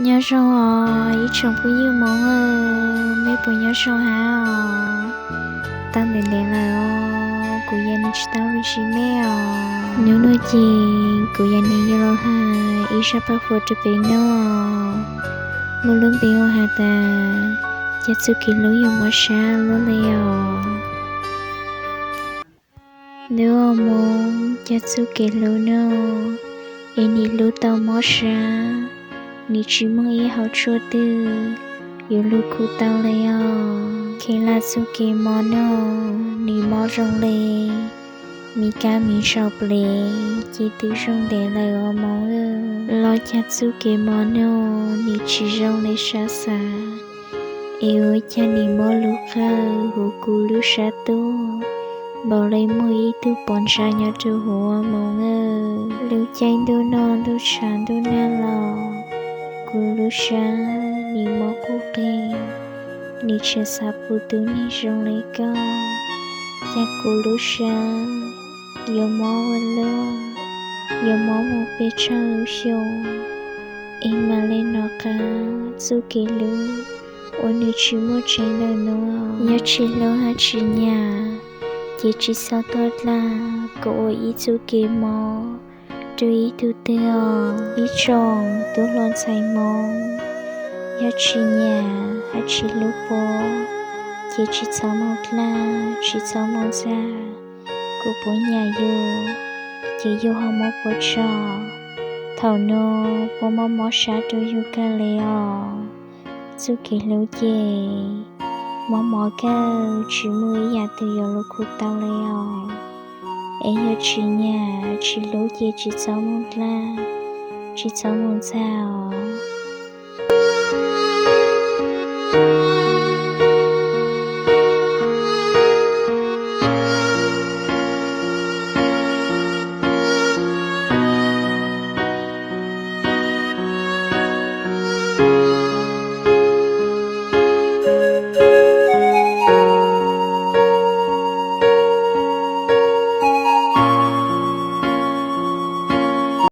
Nyob zoo os ib tsoom phooj ywg Hmoob, mej puas nyob zoo hab os? Tau ntev ntev lawm os kuv Yas Nis tsis tau los ntsib mej os. Nub nuav ces kuv Yas Nis yuav los has ib zaj paj huam rua peb nov, muaj lub npe hu has tas, Cov txuj kev hlub yuav mob sab luaj le os. Nub Hmoob, cov txuj kev hlub nov, es nim hlub tau mob sab, nim tsis muaj ib hauv tshuaj twg yuav lug khu tau le os. Kheev lam txuj kev mob nov, nim mob zoo le miv kab miv zaum plev ces twb zoo ntev lawm os Hmoob. Los cov txuj kev mob nov, nim tsis zoo le sab xav, es ua caag nim muab lub qawj huv kuv lub sab tuaj, npaum le muaj ib tug pov ntsa nyob rua huv Hmoob. Lub caij ntuj noj ntuj tshav ntuj nag los, kuv lub sab nim mob quj qeeg, nim tsis xav pum tug neeg zoo le koj. Caag kuv lub sab yuav mob ua luaj, yuav mob mus peg tsawg lub xyoo, es mam le nov qab txuj kev hlub uas nwg tsis muaj tseeb lawm nov. Yog tsis hlub hab tsis nyam, ces tsis txhob tuaj dlaag kom ua ib txuj kev mob rua ib tug twg os. Ib tsoom tub hluas ntxhais Hmoob, yog tsis nyam hab tsis hlub puab, ces tsis txhob moog dlaag, tsis txhob moog ntxag. Kuv puab nyam yug, ces yug ho muab puab tso. Thaum nuav puab mob mob sab rua yug kawg le os. Txuj kev hlub ces mob mob kawg, tsis muaj ib yaam twg yuav lug khu tau le os. Es yog tsis nyam tsis hlub ces tsis txhob moog dlaag, tsis txhob moog ntxag os.